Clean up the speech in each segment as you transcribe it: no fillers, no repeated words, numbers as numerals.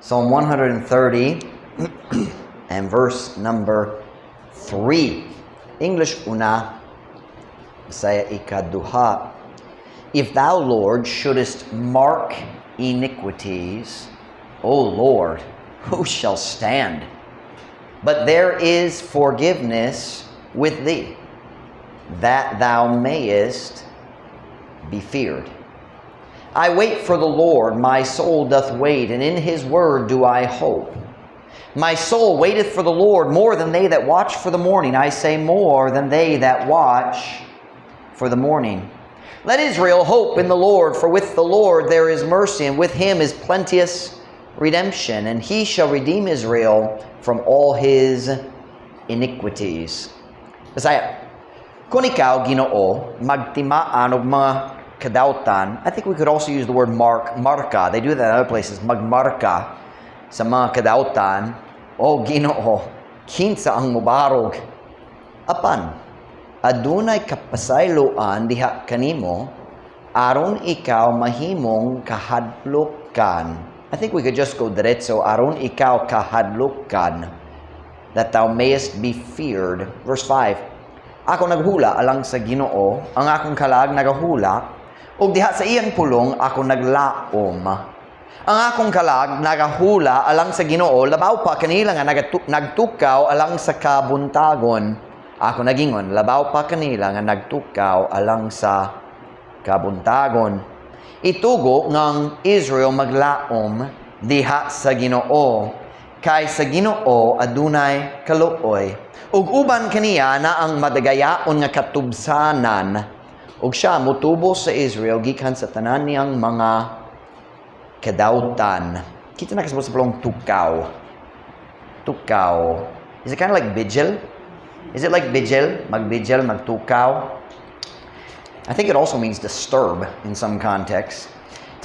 Psalm 130 and verse number 3. English una, Bisaya ikaduha. If thou, Lord, shouldest mark iniquities, O Lord, who shall stand? But there is forgiveness with thee, that thou mayest be feared. I wait for the Lord, my soul doth wait, and in his word do I hope. My soul waiteth for the Lord more than they that watch for the morning. I say, more than they that watch for the morning. Let Israel hope in the Lord, for with the Lord there is mercy, and with him is plenteous redemption, and he shall redeem Israel from all his iniquities. Bisaya, kung ikaw, Ginoo, magtimaan og mga kadautan. I think we could also use the word mark, marka. They do that in other places, magmarka sa mga kadautan. O Ginoo, kinsa ang mubarog? Apan, adunay kapasayloan diha kanimo, aron ikaw mahimong kahadlukan. I think we could just go diretso, aron ikaw kahadlukan, that thou mayest be feared. Verse 5, ako naghula alang sa Ginoo, ang akong kalag nagahula, ug diha sa iyang pulong ako naglaom. Ang akong kalag nagahula alang sa Ginoo, labaw pa kanila nga nagtukaw alang sa kabuntagon. Ako nagingon, labaw pa kanila nga nagtukaw alang sa kabuntagon. Itugo ngang Israel maglaom diha sa Ginoo, kay sa Ginoo adunay kaluoy. Ug uban kaniya na ang madagayaon nga katubsanan, ug siya mutubos sa Israel gikan sa tanan niyang mga kadautan. Kita na kasabot sa pulong tukaw. Tukaw. Is it kind of like vigil? Is it like vigil? Mag-vigil, magtukaw? I think it also means disturb in some contexts.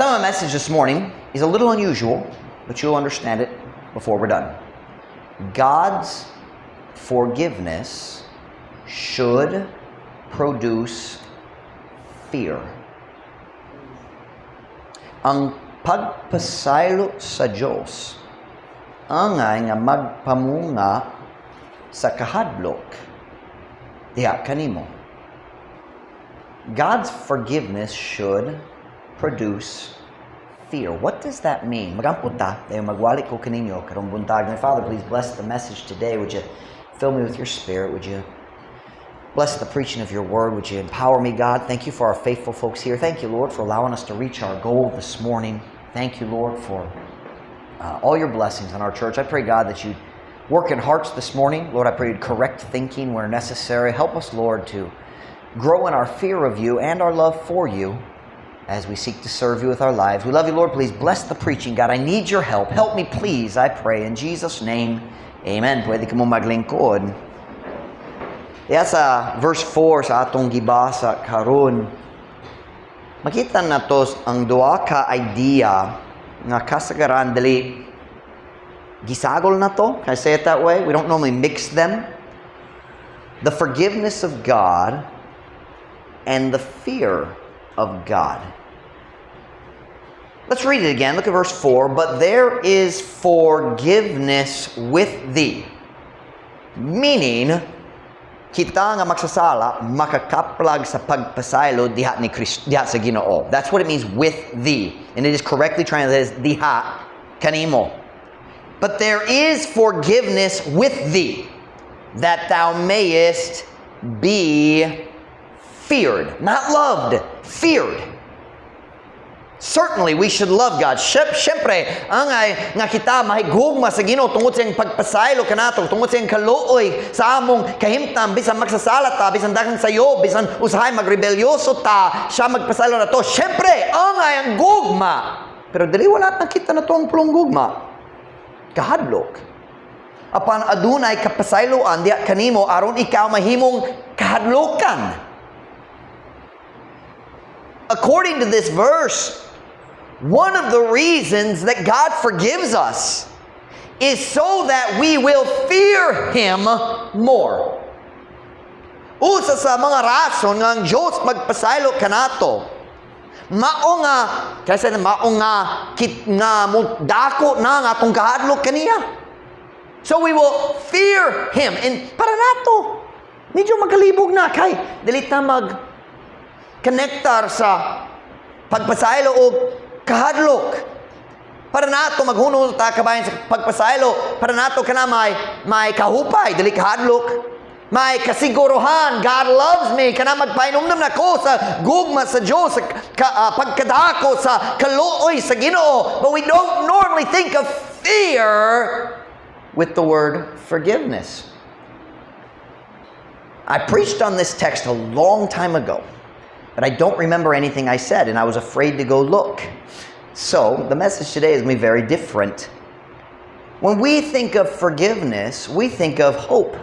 Some of my message this morning is a little unusual, but you'll understand it before we're done. God's forgiveness should produce fear. Ang pagpasaylo sa Diyos angay nga magpamunga sa kahadlok diha kanimo. God's forgiveness should produce fear. What does that mean? Magampo ta, dayon magwali ko kaninyo karong buntag. My Father, please bless the message today. Would you fill me with your Spirit? Would you bless the preaching of your word? Would you empower me, God? Thank you for our faithful folks here. Thank you, Lord, for allowing us to reach our goal this morning. Thank you, Lord, for all your blessings on our church. I pray, God, that you'd work in hearts this morning. Lord, I pray you'd correct thinking where necessary. Help us, Lord, to grow in our fear of you and our love for you as we seek to serve you with our lives. We love you, Lord. Please bless the preaching. God, I need your help. Help me, please, I pray. In Jesus' name, amen. Pwede ka mo maglingkod. Kaya sa verse 4 sa atong gibasa karon, makita nato ang duha ka idea nga kasagaran dili gisagol nato. Can I say it that way? We don't normally mix them. The forgiveness of God and the fear of God. Let's read it again. Look at verse 4. But there is forgiveness with thee. Meaning, kita nga magsasala makakaplag sa pagpasaylo diha ni Kristo, diha sa Ginoo. That's what it means, with thee. And it is correctly translated as diha kanimo. But there is forgiveness with thee, that thou mayest be feared. Not loved, feared. Certainly, we should love God. Siyempre, angay nga kita mahigugma sa Ginoo tungod sa iyang pagpasaylo kanato, tungod sa iyang kaluoy sa among kahimtang, bisan magsasala ta, bisan daghang sayo, bisan usahay magrebelyoso ta, siya magpasaylo nato. Siyempre, angay ang gugma. Pero dili wala nakita nato ang pulong gugma. Kahadlok. Apan adunay kapasayloan diha kanimo aron ikaw mahimong kahadlokan. According to this verse, one of the reasons that God forgives us is so that we will fear Him more. Usa sa mga rason nga ang Diyos magpasaylo kanato, Mao nga, kasi mao nga kit nga mo dako na nga atong kahadlok kaniya. So we will fear Him. And para nato, medyo magkalibog na kay dili ta mag connectar sa pagpasaylo o kahadlok. Para nato maghunong ta kabahin sa pagpasaylo, para nato kana may kahupay, dili kahadlok. May kasiguruhan, God loves me, kana magpahinumdum nako sa gugma sa Diyos, sa pagkadako, sa kaluoy sa Ginoo. But we don't normally think of fear with the word "forgiveness." I preached on this text a long time ago, but I don't remember anything I said, and I was afraid to go look. So, the message today is going to be very different. When we think of forgiveness, we think of hope.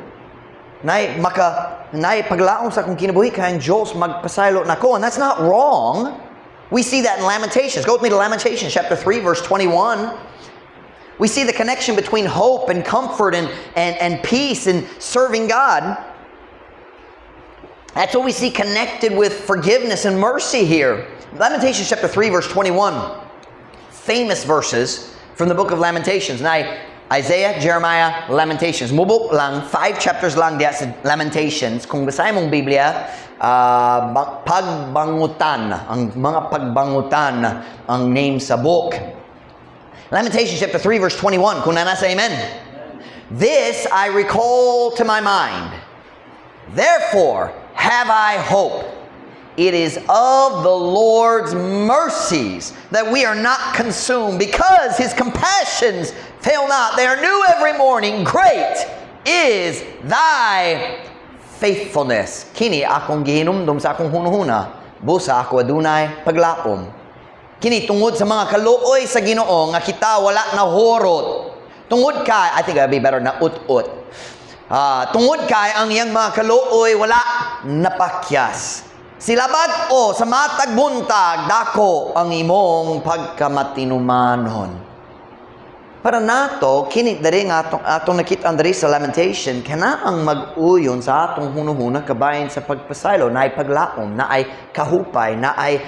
Nay maka nay paglaom sa akong kinabuhi kay ang Diyos magpasaylo nako, and that's not wrong. We see that in Lamentations. Go with me to Lamentations chapter 3 verse 21. We see the connection between hope and comfort and peace and serving God. That's what we see connected with forgiveness and mercy here. Lamentations chapter 3 verse 21. Famous verses from the book of Lamentations. Now, Isaiah, Jeremiah, Lamentations. Mubok lang, five chapters lang diya sa Lamentations. Kung basahin mong Biblia, pagbangutan, ang mga pagbangutan ang name sa book. Lamentations chapter 3 verse 21. Kung naa na, say amen. "This I recall to my mind. Therefore have I hope. It is of the Lord's mercies that we are not consumed, because his compassions fail not. They are new every morning. Great is thy faithfulness. Kini akong gihinumdum sa akong hunahuna, busa ako adunay paglaom. Kini tungod sa mga kaluoy sa Ginoo nga kita wala nahurot. Tungod kay, I think that'd be better na ut-ut. Tungod kay ang iyang mga kaluoy wala napakyas. Sila bag-o sa matag buntag, dako ang imong pagkamatinumanon." Para nato, kini diri nga atong nakita diri sa Lamentation, kana ang mag-uyon sa atong hunuhuna kabahin sa pagpasaylo, naay paglaom, naay kahupay, naay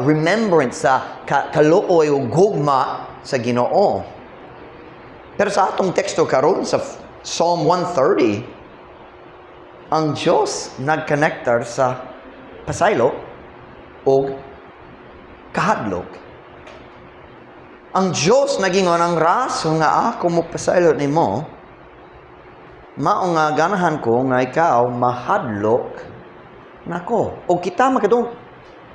remembrance sa kaluoy o gugma sa Ginoo. Pero sa atong teksto karon sa Psalm 130, ang Diyos nagkonektar sa pasaylo o kahadlok. Ang Diyos nagingon, "Ang rason nga ako mo pasaylo nimo, mao nga ganahan ko nga ikaw mahadlok nako." O kita makadung,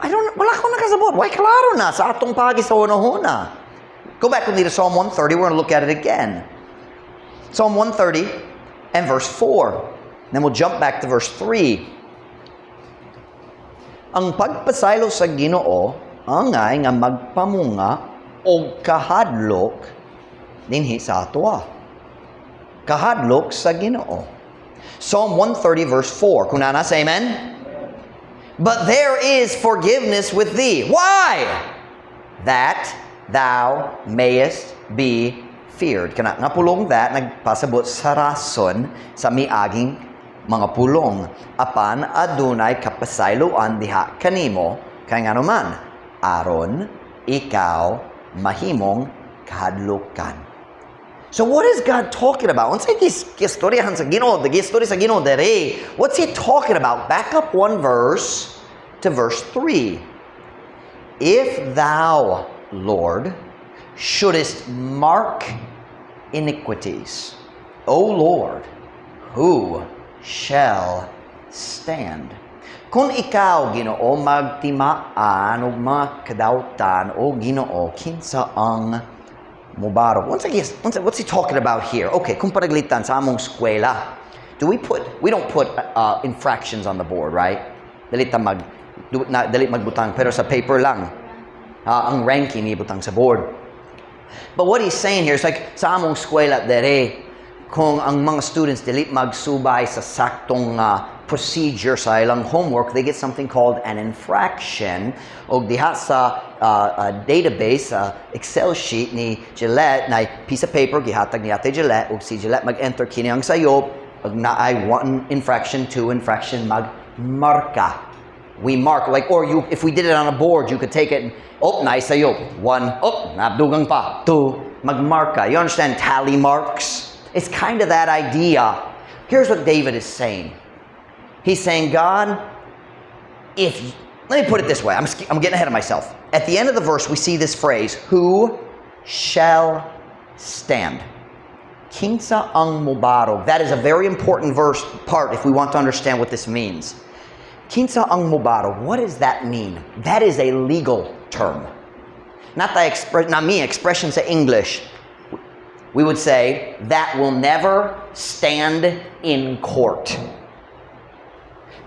I don't, wala ko nakasabot. Why klaro na sa atong pagi sa hunahuna. Go back with me to Psalm 130. We're going to look at it again. Psalm 130 and verse 4. Then we'll jump back to verse 3. Ang pagpasaylo sa Ginoo angay nga magpamunga og kahadlok dinhi sa atoa. Kahadlok sa Ginoo. Psalm 130 verse 4. Kung naa na, say amen. "But there is forgiveness with thee." Why? "That thou mayest be feared." Kana nga pulong "that" nagpasabot sa rason sa miaging mga pulong. Apan adunay kapasayloan diha kanimo kay ngano man aron ikaw mahimong kahadlukan. So what is God talking about? Unsay gistoryahan sa Ginoo, the gistorya sa Ginoo dere. What's he talking about? Back up one verse to verse 3. "If thou, Lord, shouldest mark iniquities, O Lord, who shall stand?" Kung ikaw, Ginoo, magtimaan og mga kadawtan, o Ginoo, kinsa ang mubarog? What's he talking about here? Okay, kung paraglitan sa among eskwela, we don't put infractions on the board, right? Dili ta mag, do, na, dili magbutang, pero sa paper lang. Ang ranking ibutang sa board. But what he's saying here is like, sa among eskwela dere, kung ang mga students dili magsubay sa saktong procedure sa ilang homework, they get something called an infraction. O diha sa database, Excel sheet ni Gillette, na piece of paper, gihatag ni Ate Gillette, ug si Gillette mag-enter kini ang sayop, ug naay one infraction, two infraction, magmarka. We mark, like, or you, if we did it on a board, you could take it and, oh, nice sa'yo. One, oh, nadugang pa. Two, magmark ka. You understand tally marks? It's kind of that idea. Here's what David is saying. He's saying, God, if, let me put it this way. I'm getting ahead of myself. At the end of the verse, we see this phrase, "Who shall stand?" Kinsa ang mobarog. That is a very important verse part if we want to understand what this means. Kinsa ang mobarog. What does that mean? That is a legal term. Not the not me, expression sa English. We would say that will never stand in court.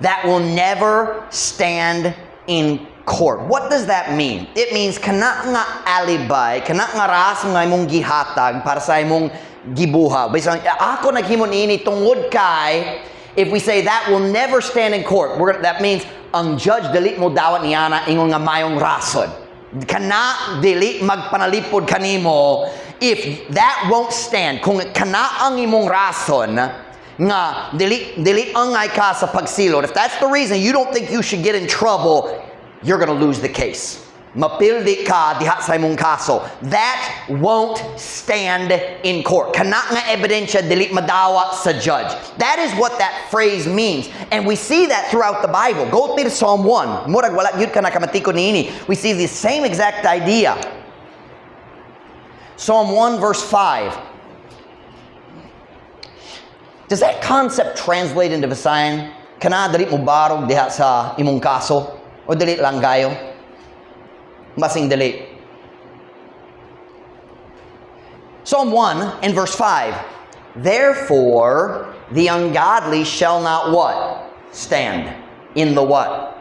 That will never stand in court. What does that mean? It means kana nga alibi, kana nga rason nga imong gihatag para sa imong gibuhat. Bisan ako naghimo niini tungod kay, if we say that will never stand in court, that means ang judge dili mo dawat niana ingon nga mayong rason. Kana dili magpanalipod kanimo if that won't stand. Kung kana ang imong rason nga dili angay ka sa pagsilot, if that's the reason you don't think you should get in trouble, you're gonna lose the case. Mapildi ka diha sa imong kaso. That won't stand in court. Kana nga ebidensya dili madawa sa judge. That is what that phrase means. And we see that throughout the Bible. Go to Psalm 1. Murag wala gyud ka nakamatiko niini. We see the same exact idea. Psalm 1 verse 5. Does that concept translate into Visayan? Kana dili mo barog diha sa imong kaso? O dili lang kayo? Masing dili. Psalm 1 and verse 5. Therefore, the ungodly shall not what? Stand in the what?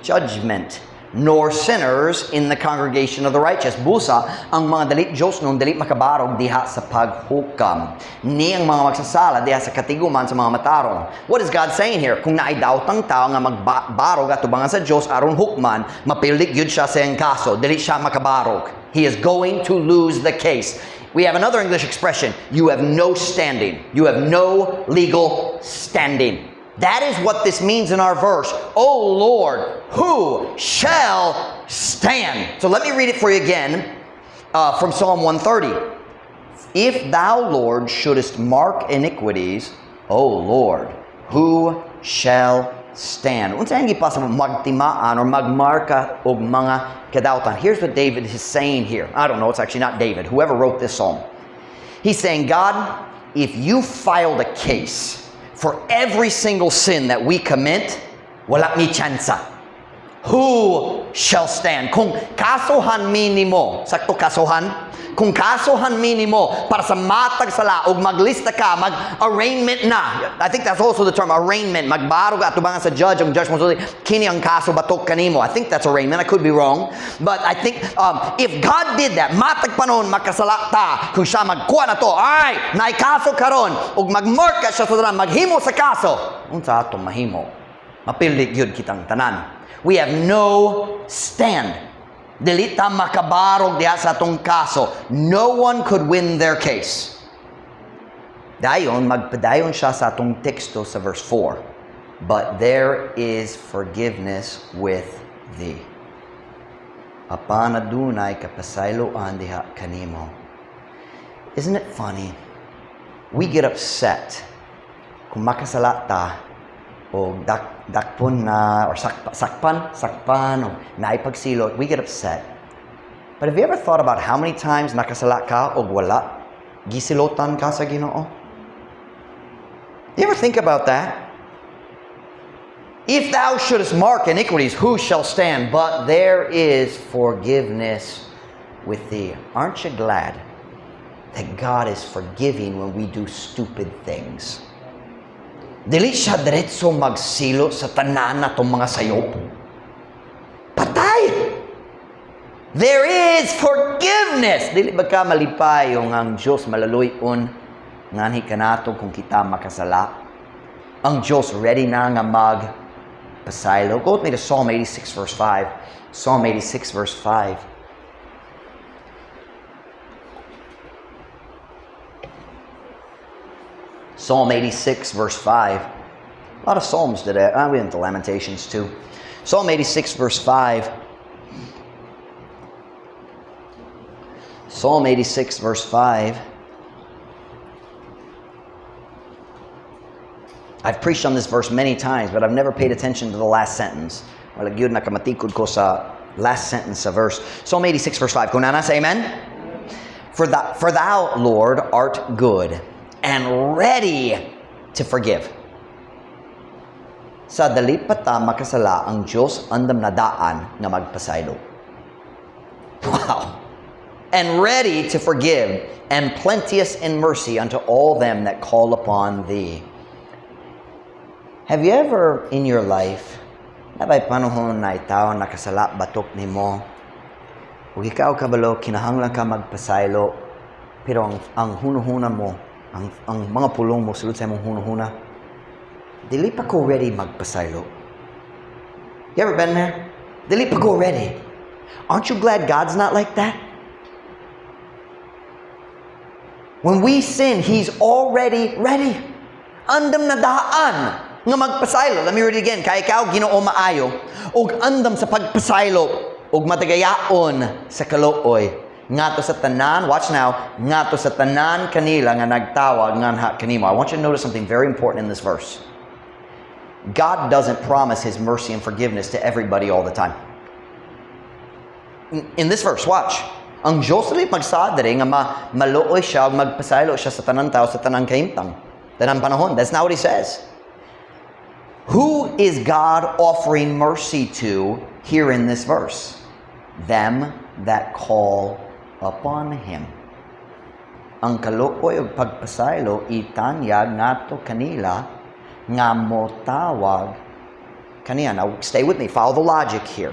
Judgment. Nor sinners in the congregation of the righteous. Busa, ang mga dili Diyosnon dili makabarog diha sa paghukam. Ni ang mga magsasala diha sa katiguman sa mga matarong. What is God saying here? Kung naay daotang tao nga magbarog atubangan sa Diyos aron hukman, mapildi gyud siya sa iyang kaso. Dili siya makabarog. He is going to lose the case. We have another English expression. You have no standing. You have no legal standing. That is what this means in our verse. O Lord, who shall stand? So let me read it for you again from Psalm 130. If thou, Lord, shouldest mark iniquities, O Lord, who shall stand? Unsa ang gipasa magtimaan or magmarka og mga kadautan? Here's what David is saying here. I don't know, it's actually not David, whoever wrote this psalm. He's saying, God, if you filed a case for every single sin that we commit, wala mi tsansa. Who shall stand? Kung kasuhan mi nimo, sakto kasuhan? Kung kasuhan mi nimo para sa matag sala og maglista ka, mag-arraignment na. I think that's also the term, arraignment. Magbarog atubangan sa judge, ang judge mo kini ang kaso batok kanimo. I think that's arraignment. I could be wrong. But I think if God did that, matag panahon makasala ta, kung siya magkuha na to, ay, naay kaso karon, ug magmark ka siya sa tanan, maghimo sa kaso. Unsa atong mahimo? Mapildi gyud kitang tanan. We have no stand. Dili ta makabarog diha sa atong kaso. No one could win their case. Dayon, magpadayon siya sa atong teksto sa verse 4. But there is forgiveness with thee. Apan adunay kapasayloan diha kanimo. Isn't it funny? We get upset kung makasala ta o dakpon na or sakpan o naipagsilot, we get upset. But have you ever thought about how many times nakasala ka o wala gisilotan ka sa Ginoo? You ever think about that? If thou shouldest mark iniquities, who shall stand? But there is forgiveness with thee. Aren't you glad that God is forgiving when we do stupid things? Dili siya diretso magsilo sa tanan natong mga sayop. Patay! There is forgiveness! Dili ba ka malipay yung ang Diyos malaluy-on nganhi kanato kung kita makasala? Ang Diyos ready na nga mag pasaylo. Go with me to Psalm 86 verse 5. Psalm 86 verse 5. Psalm 86 verse 5. A lot of Psalms today. We went to Lamentations too. Psalm 86 verse 5. Psalm 86 verse 5. I've preached on this verse many times, but I've never paid attention to the last sentence. Wala gyud nakamatikod ko sa last sentence sa verse. Psalm 86 verse 5. Kung naa na, say amen. For thou, Lord, art good and ready to forgive. Sa dali pa ta makasala, ang Diyos andam na daan nga magpasaylo. Wow. And ready to forgive, and plenteous in mercy unto all them that call upon thee. Have you ever in your life, naa bay panahon na itaw nakasala batok nimo, ug ikaw kabalo, kinahanglan ka magpasaylo, pero ang hunuhuna mo, ang mga pulong mo, sulod sa imong hunuhuna, dili pa ko ready magpasaylo. You ever been there? Dili pa ko ready. Aren't you glad God's not like that? When we sin, He's already ready. Andam na daan nga magpasaylo. Let me read it again. Kay ikaw, Ginoo, maayo, ug andam sa pagpasaylo, ug matagayaon sa kaluoy. Ngadto sa tanan, watch now, ngadto sa tanan kanila nga nagtawag nganha kanimo. I want you to notice something very important in this verse. God doesn't promise His mercy and forgiveness to everybody all the time. In this verse, watch. Ang Diyos dili magsaad diri nga maluoy siya ug magpasaylo siya sa tanan tao sa tanang kahimtang, tanang panahon. That's not what He says. Who is God offering mercy to here in this verse? Them that call upon Him. Ang kaluoy ug pagpasaylo itanyag ngadto kanila nga motawag kaniya. Now, stay with me. Follow the logic here.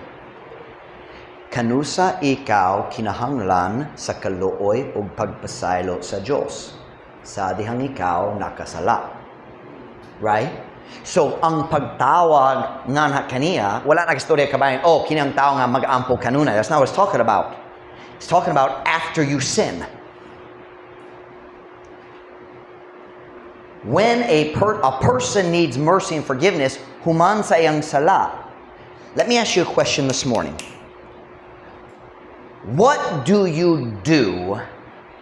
Kanusa ikaw kinahanglan sa kaluoy ug pagpasaylo sa Dios? Sa dihang ikaw nakasala. Right? So, ang pagtawag nganha kaniya, wala na istorya kabahin, oh, kini ang tao nga mag-ampo kanunay. That's not what it's talking about. It's talking about after you sin. When a person needs mercy and forgiveness, human sa iyang sala. Let me ask you a question this morning. What do you do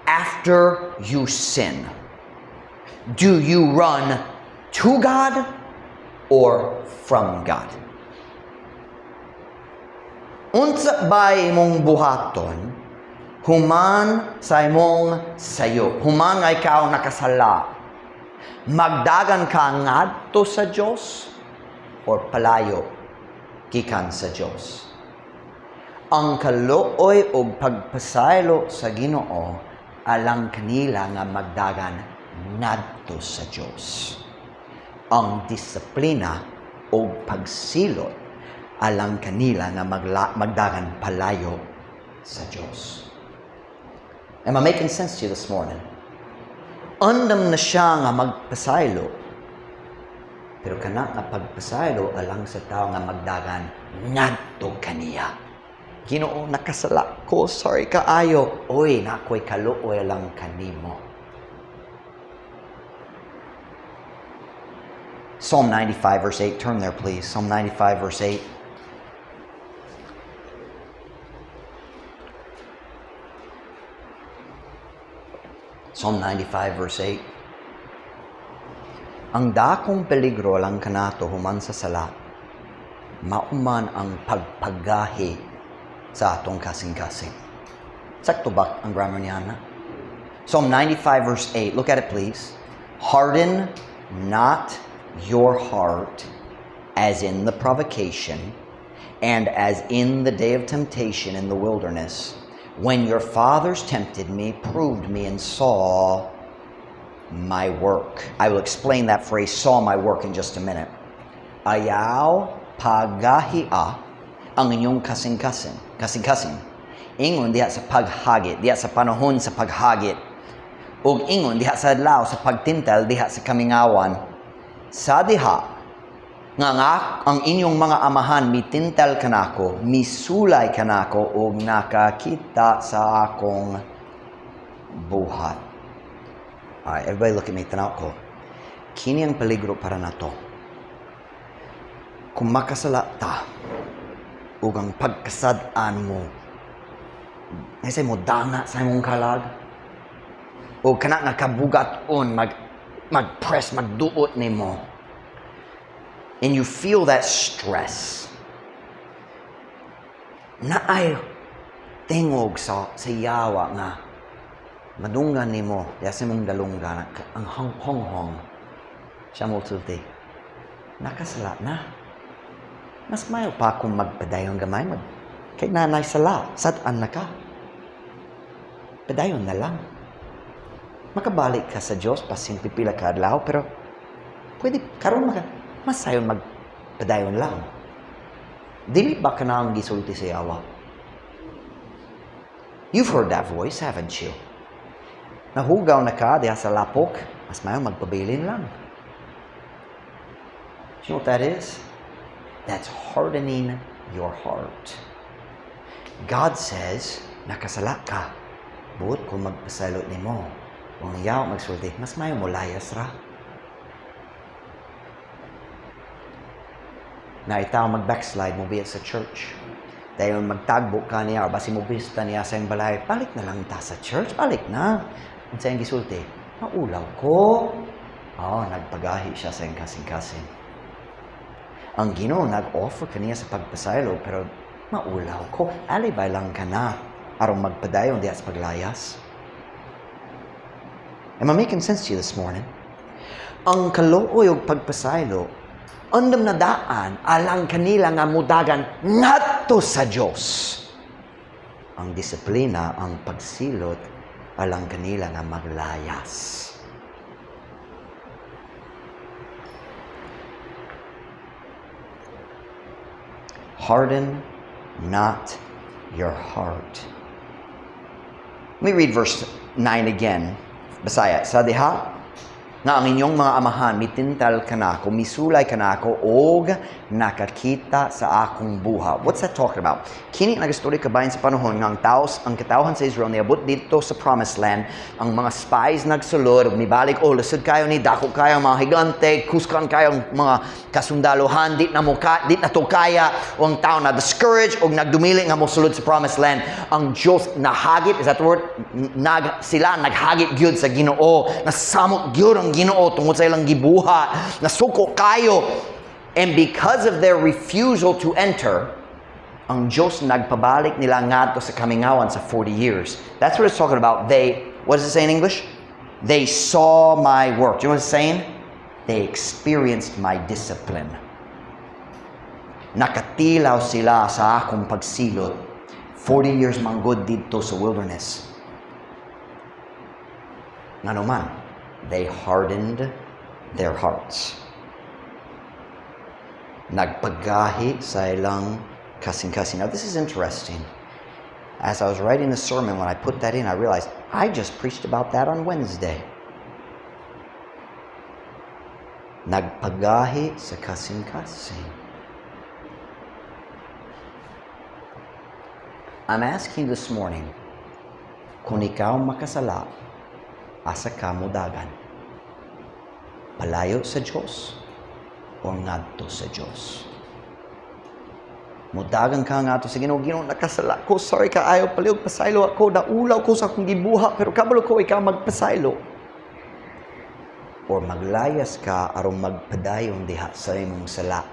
after you sin? Do you run to God or from God? Unsa ba imong buhaton human sa imong sayo? Human nga ikaw nakasala. Magdagan ka ngadto sa Dios or palayo gikan sa Dios? Ang kaluoy og pagpasaylo sa Ginoo alang kanila nga magdagan ngadto sa Dios. Ang disiplina og pagsilot alang kanila nga magdagan palayo sa Dios. Am I making sense to you this morning? Andam na siya nga magpasaylo. Pero kana nga pagpasaylo alang sa tao nga magdagan ngadto kaniya. Ginoo, nakasala ko, sorry kaayo. Oy, naa ko'y kaluoy lang kanimo. Psalm 95 verse 8. Turn there, please. Psalm 95 verse 8. Psalm 95 verse 8. Ang dakong peligro lang kanato human sa sala, mauman ang pagpagahi sa atong kasing-kasing. Sakto ba ang grammar niya, Ana? Psalm 95 verse 8. Look at it, please. Harden not your heart as in the provocation and as in the day of temptation in the wilderness, when your fathers tempted me, proved me, and saw my work. I will explain that phrase, "saw my work," in just a minute. Ayaw pagahia ang inyong kasing-kasing. Kasing-kasing. Ingon diha sa paghagit, diha sa panahon sa paghagit. Ug ingon diha sa adlaw sa pagtintal diha sa kamingawan. Sa diha nga ang inyong mga amahan mitintal kanako, misulay kanako ug nakakita sa akong buhat. All right, everybody look at me, tanaw ko. Kini ang peligro para nato. Kung makasala ta, Ug ang pagkasad-an mo, say mo danga sa imong kalag. O kana nga kabugat-on mag-press, magduot nimo. And you feel that stress. Naay tingog sa yawa nga madunggan nimo diha sa imong dalunggan, ang honghong siya mo sulti, "Nakasala na. Mas mayo pa kung magpadayon gamay mag kay nanay sala, sad-an na ka. Padayon na lang. Makabalik ka sa Dios basin pipila ka adlaw, pero pwede karon maka mas sayon magpadayon lang." Dili ba kana ang gisulti sa yawa? You've heard that voice, haven't you? Nahugaw na ka diha sa lapok, mas mayo magpabilin lang. Do you know what that is? That's hardening your heart. God says, "Nakasala ka. Buot ko magpasaylo nimo." Ang yawa magsulti, "Mas mayo mo layas ra." Na itaw mag-backslide mo biya sa church. Dayon magtagbo ka niya or basi mo bista niya sa iyang balay, "Balik na lang ta sa church, balik na." Unsa iyang gisulti? "Maulaw ko." Oh, nagpagahi siya sa iyang kasing-kasing. Ang Ginoo nag-offer kaniya sa pagpasaylo, pero "Maulaw ko." Alibay lang ka na aron magpadayon diha sa paglayas. Am I making sense to you this morning? Ang kaluoy og pagpasaylo, andam na daan alang kanila nga mudagan ngadto sa Dios. Ang disiplina, ang pagsilot, alang kanila nga maglayas. Harden not your heart. Let me read verse 9 again. Bisaya. "Sa diha nga ang inyong mga amahan mitintal kanako, misulay kanako, og nakakita sa akong buhat." What's that talking about? Kini nagastorya kabahin sa panahon nga ang katawhan sa Israel niabot dito sa Promised Land, ang mga spies nagsulod, ug mibalik, "Oh, lisod kayo ni, dako kayo mga higante, kuskan kayo ang mga kasundaluhan, di na mo ka, di na to kaya." O ang tao na discourage og nagdumili nga mosulod sa Promised Land. Ang Dios nahagit, is that the word? Sila naghagit gyud sa Ginoo, nasamot gyud ang Ginoo tungod sa ilang gibuhat, nasuko kayo. And because of their refusal to enter, ang Diyos nagpabalik nila ngadto sa kamingawan sa 40 years. That's what it's talking about. They, what does it say in English? "They saw my work." Do you know what it's saying? They experienced my discipline. Nakatilaw sila sa akong pagsilot. 40 years manggod didto sa wilderness. Ngano man, they hardened their hearts. Nagpagahi sa ilang kasing-kasing. Now, this is interesting. As I was writing the sermon, when I put that in, I realized I just preached about that on Wednesday. Nagpagahi sa kasing-kasing. I'm asking this morning, kung ikaw makasala, asa ka modagan? Palayo sa Diyos o ngadto sa Diyos? Mudagan ka ngadto sa Ginoo. "Ginoo, nakasala ko. Sorry kaayo, palihog pasaylo ako. Naulaw ko sa akong gibuhat, pero kabalo ko ikaw magpasaylo." Or maglayas ka aron magpadayon diha sa imong sala.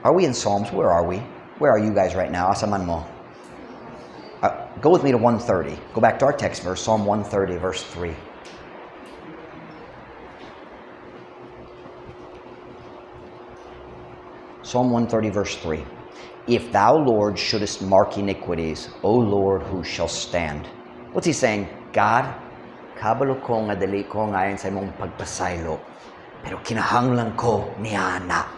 Are we in Psalms? Where are we? Where are you guys right now? Asa man mo? Go with me to 130. Go back to our text verse, Psalm 130, verse 3. Psalm 130, verse 3. "If thou, Lord, shouldest mark iniquities, O Lord, who shall stand?" What's he saying? "God, kabalo ko nga dili ko ngayon sa imong pagpasaylo, pero kinahanglan ko niana.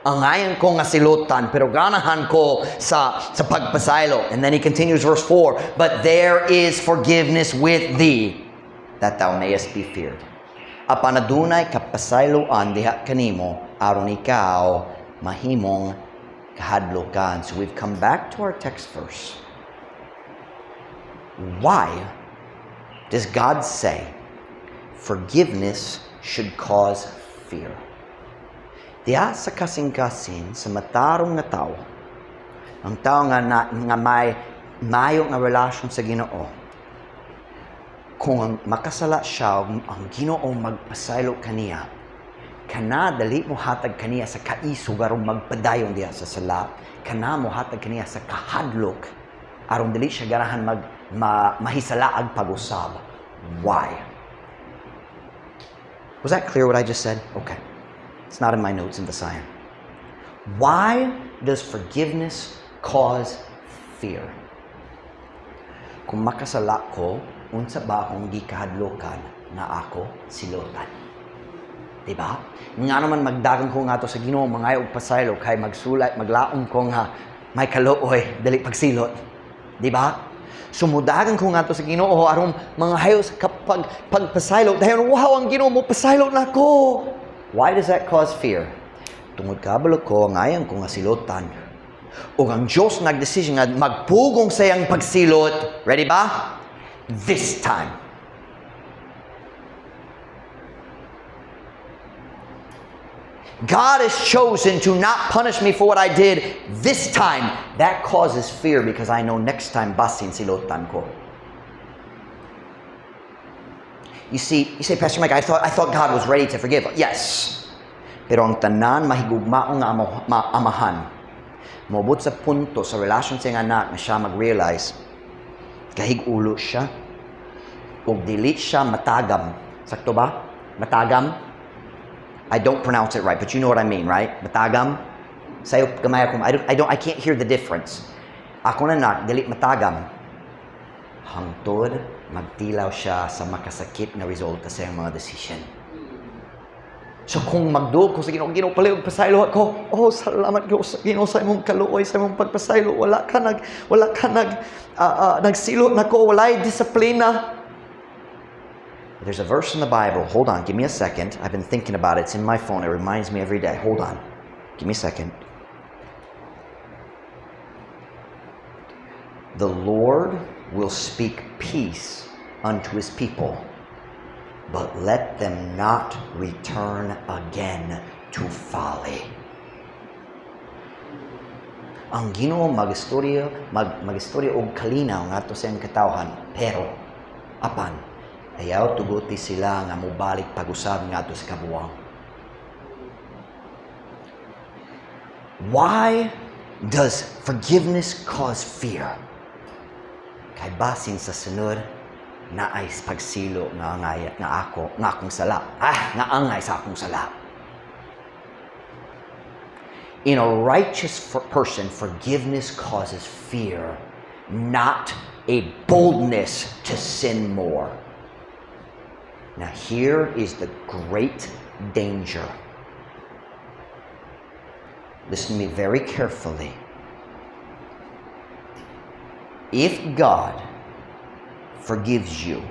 Angayan ko nga silutan, pero ganahan ko sa pagpasaylo." And then he continues, verse 4, "But there is forgiveness with thee, that thou mayest be feared." Apan adunay kapasayloan diha kanimo, aron ikaw mahimong kahadlokan. So we've come back to our text verse. Why does God say forgiveness should cause fear? Diha sa kasing-kasing sa matarong nga tao, ang tao nga, na, nga may mayo nga relasyon sa Ginoo, kung ang makasala siya, ang Ginoo magpasaylo kaniya, kana dali mo hatag kaniya sa kaisog aron magpadayon diha sa sala, kana mo hatag kaniya sa kahadlok aron dili siya ganahan mahisalaag pag-usab. Why? Was that clear, what I just said? Okay. It's not in my notes in Visayan. Why does forgiveness cause fear? Kung makasala ko, unsa ba akong gikahadlokan nga ako silotan? Diba? Nga naman magdagan ko ngadto sa Ginoo mangayo og pasaylo kay magsulay maglaom ko nga may kaluoy, dili pagsilot. Diba? Sumudagan ko ngadto sa Ginoo aron mangayo sa kapag pagpasaylo dahil wow, ang Ginoo mo pasaylo nako. Why does that cause fear? Tungod kabalo ko ngayon ko nga silotan. Ug ang Diyos nagdesisyon nga magpugong sa iyang pagsilot. Ready ba? This time. God has chosen to not punish me for what I did this time. That causes fear because I know next time basin silotan ko. You see, you say, "Pastor Mike, I thought God was ready to forgive." Yes. Pero ang tanan mahigugmaong nga amahan, moabot sa punto sa relasyon sa iyang anak na siya mag-realize, kahig-ulo siya, ug dili siya matagam. Sakto ba? Matagam? I don't pronounce it right, but you know what I mean, right? Matagam? Sayo gamay ako, I can't hear the difference. Ako na anak, dili matagam. Hangtod, magtilaw siya sa makasakit na resulta sa iyang mga decision. So kung magduol ko sa Ginoo, "Ginoo, palihog pasaylo ako." "Oh, salamat ko sa Ginoo sa imong kaluoy, sa imong pagpasaylo. Wala ka nagsilot nako, walay disiplina." There's a verse in the Bible. Hold on, give me a second. I've been thinking about it. It's in my phone. It reminds me every day. Hold on. Give me a second. The Lord will speak peace unto his people, but let them not return again to folly. Ang Ginoo magistorya og kalinaw ngadto sa iyang katawhan, pero apan ayaw tuguti sila nga mobalik pag-usab ngadto sa kabuwang. Why does forgiveness cause fear? Kay basin sa sunod naay pagsilo nga angay nga ako nga akong sala. Ah, nga angay sa akong sala. In a righteous person, forgiveness causes fear, not a boldness to sin more. Now, here is the great danger. Listen to me very carefully. If God forgives you,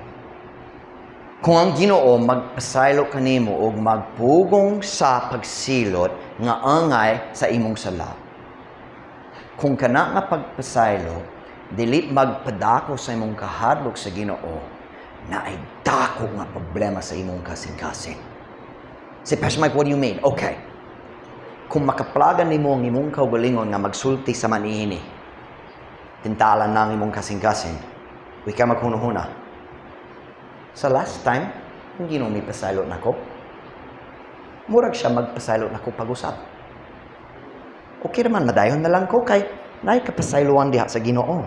kung ang Ginoo magpasaylo kanimo og magpugong sa pagsilot nga angay sa imong sala, kung kana nga pagpasaylo dili magpadako sa imong kahadlok sa Ginoo, naay dako nga problema sa imong kasing-kasing. Say, "Pastor Mike, what do you mean?" Okay. Kung makaplagan nimo ang imong kaugalingon nga magsulti sa maniini, tintalan na ang imong kasing-kasing, uy ka maghuna-huna. Sa last time, ang Ginoo may pasaylo nako. Murag siya magpasaylo nako pag-usab. Okay naman, madayon na lang ko kay naay kapasayloan diha sa Ginoo.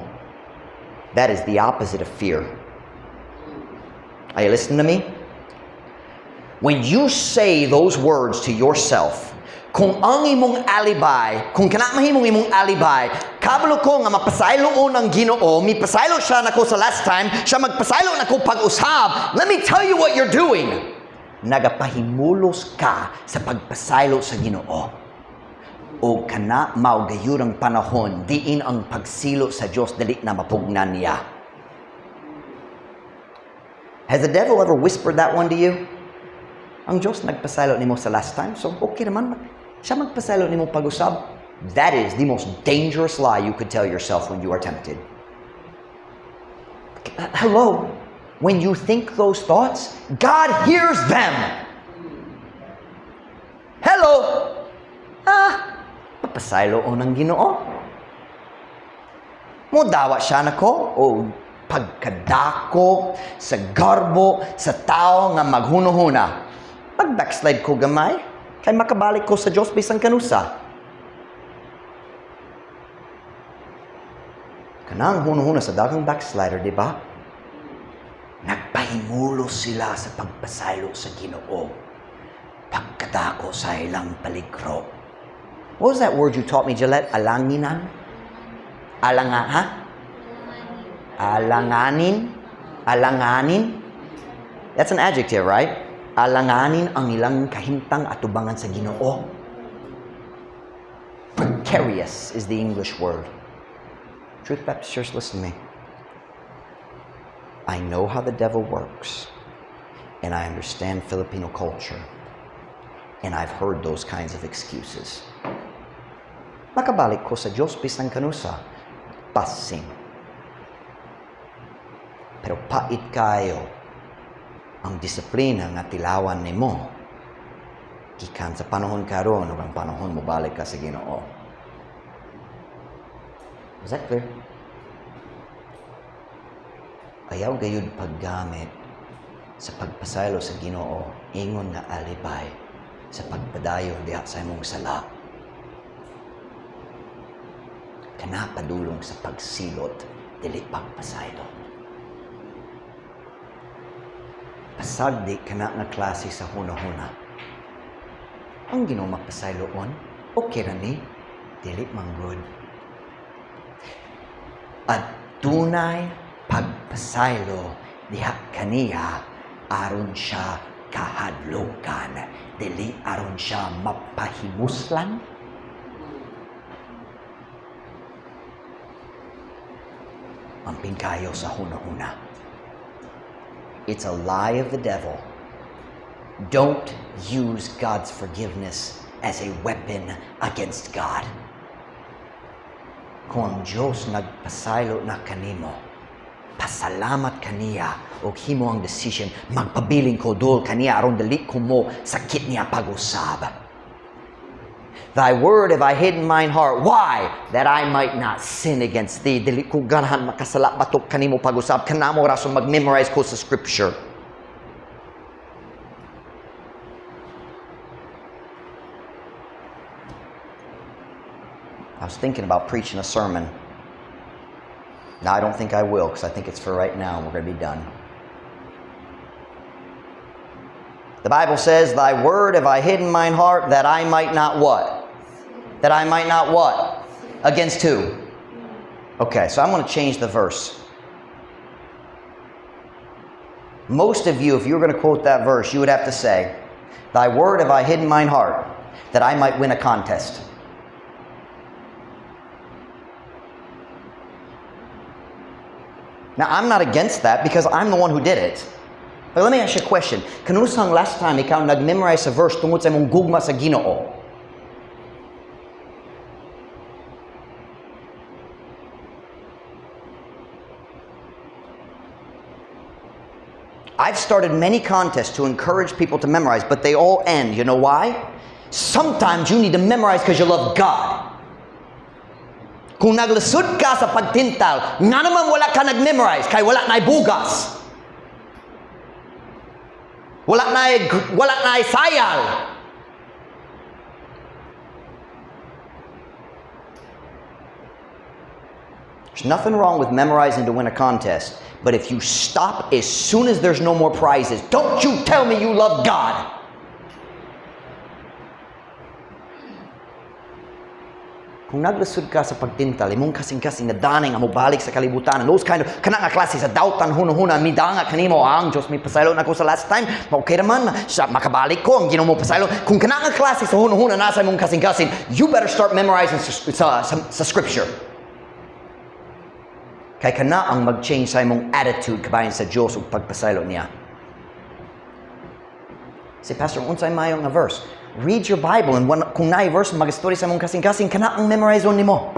That is the opposite of fear. Are you listening to me? When you say those words to yourself, kung ang imong alibi, kung kana mahimong imong alibi, kabalo ko nga mapasayloon ang Ginoo, mipasaylo siya nako sa last time, siya magpasaylo nako pag-usab. Let me tell you what you're doing. Nagapahimulos ka sa pagpasaylo sa Ginoo. O kana mao gayud ang panahon diin ang pagsilo sa Dios dili na mapugnan niya. Has the devil ever whispered that one to you? Ang Diyos nagpasaylo nimo sa last time, so okay naman siya magpasaylo nimo pag-usab. That is the most dangerous lie you could tell yourself when you are tempted. Hello? When you think those thoughts, God hears them. Hello? Pagpasayloon ang Ginoo. Modawa siya nako o pagkadako sa garbo sa tao nga maghunuhuna. Pag-backslide ko gamay, kay makabalik ko sa Diyos bisan kanusa. Kanang hunuhuna sa daghang backslider, di ba? Nagpahimulo sila sa pagpasaylo sa Ginoo. Pagkadako sa ilang paligro. What was that word you taught me, Gillette? Alanginan? Alanga, ha? Alanganin? Alanganin? That's an adjective, right? Alanganin ang ilang kahimtang atubangan sa Ginoo. Precarious is the English word. Truth Baptist Church, listen to me. I know how the devil works, and I understand Filipino culture, and I've heard those kinds of excuses. Makabalik ko sa Diyos bisan kanusa, basin. Pero pait kayo ang disiplina nga tilawan nimo gikan sa panahon karon ug ang panahon mobalik ka sa Ginoo. Is that clear? Ayaw gayud paggamit sa pagpasaylo sa Ginoo ingon nga alibay sa pagpadayon diha sa imong sala. Kana padulong sa pagsilot, dili pagpasaylo. Pasagdi kana nga klase sa hunahuna. Ang Ginoo mapasayloon, okay ra ni, dili man good. At dunay pagpasaylo diha kaniya aron siya kahadlokan, dili aron siya mapahimuslan. Amping kayo sa hunahuna. It's a lie of the devil. Don't use God's forgiveness as a weapon against God. Kung ang Diyos nagpasaylo na kanimo, pasalamat kaniya o himo ang decision, magpabilin ko dol kaniya aron dili ko mo sakit niya pag-usab. Thy word have I hidden mine heart. Why? That I might not sin against thee. Dili ko ganahan makasala batok kanimo pag-usab. Kanamo rason mag-memorize ko sa scripture. I was thinking about preaching a sermon. Now, I don't think I will, because I think it's for right now and we're going to be done. The Bible says, Thy word have I hidden mine heart, that I might not what? That I might not what? Against who? Okay, so I'm going to change the verse. Most of you, if you were going to quote that verse, you would have to say, Thy word have I hidden mine heart, that I might win a contest. Now, I'm not against that because I'm the one who did it. But let me ask you a question. Kanusang last time ikaw nag-memorize sa verse tungod sa imong gugma sa Ginoo? I've started many contests to encourage people to memorize, but they all end. You know why? Sometimes you need to memorize because you love God. Kung naglisod ka sa pagtintal, nga naman wala ka nag-memorize, kay wala na'y bugas. Wala na'y sayal. There's nothing wrong with memorizing to win a contest, but if you stop as soon as there's no more prizes, don't you tell me you love God. Kung naglisod ka sa pagtintal, imong kasing-kasing na daning ang mobalik sa kalibutan, and those kind of, kana nga klase sa dautan, huno-huna, midanga kanimo, ang Diyos may pasaylo na ako sa last time, okay naman, sa makabalik ko, ang Ginoo mo pasaylo. Kung kana nga klase sa huno-huna nasa imong kasing-kasing, you better start memorizing sa scripture. Kay kana ang mag-change sa imong attitude kabahin sa Diyos ug pagpasaylo niya. Say, Pastor, unsay maayo nga verse? Read your Bible, and kung naay verse mag-story sa imong kasing-kasing, kana ang memorize on nimo.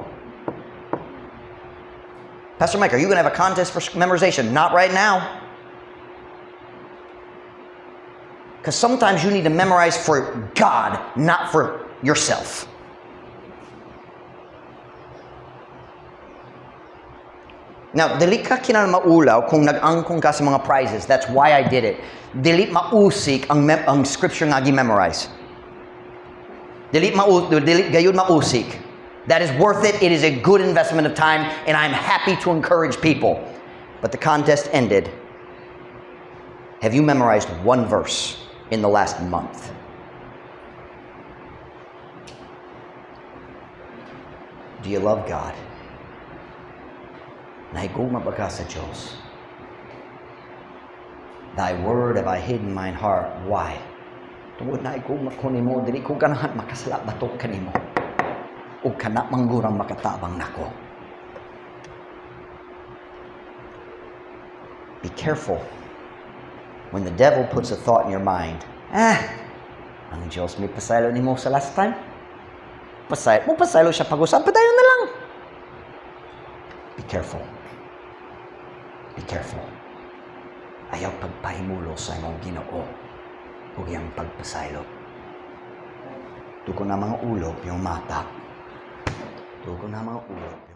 Pastor Mike, are you going to have a contest for memorization? Not right now. Because sometimes you need to memorize for God, not for yourself. Now, dili ka kinahanglan maulaw kung nag-angkon ka sa mga prizes. That's why I did it. Dili mausik ang scripture nga gi-memorize. Dili gayud mausik. That is worth it. It is a good investment of time, and I'm happy to encourage people. But the contest ended. Have you memorized one verse in the last month? Do you love God? Nahigugma ba ka sa Diyos? Thy word have I hidden in mine heart. Why? Tungod nahigugma ko nimo, dili ko ganahan makasala batok kanimo. Ug kana man gurang makatabang nako. Be careful when the devil puts a thought in your mind. "Ah, ang Diyos may pasaylo nimo sa last time. Pasaylo, mo pasaylo siya pag-usab, padayon na lang." Be careful. Be careful. Ayaw pagpahimulos sa imong Ginoo ug iyang pagpasaylo. Tuko na mga ulo, iyong mata. Tuko na mga ulo.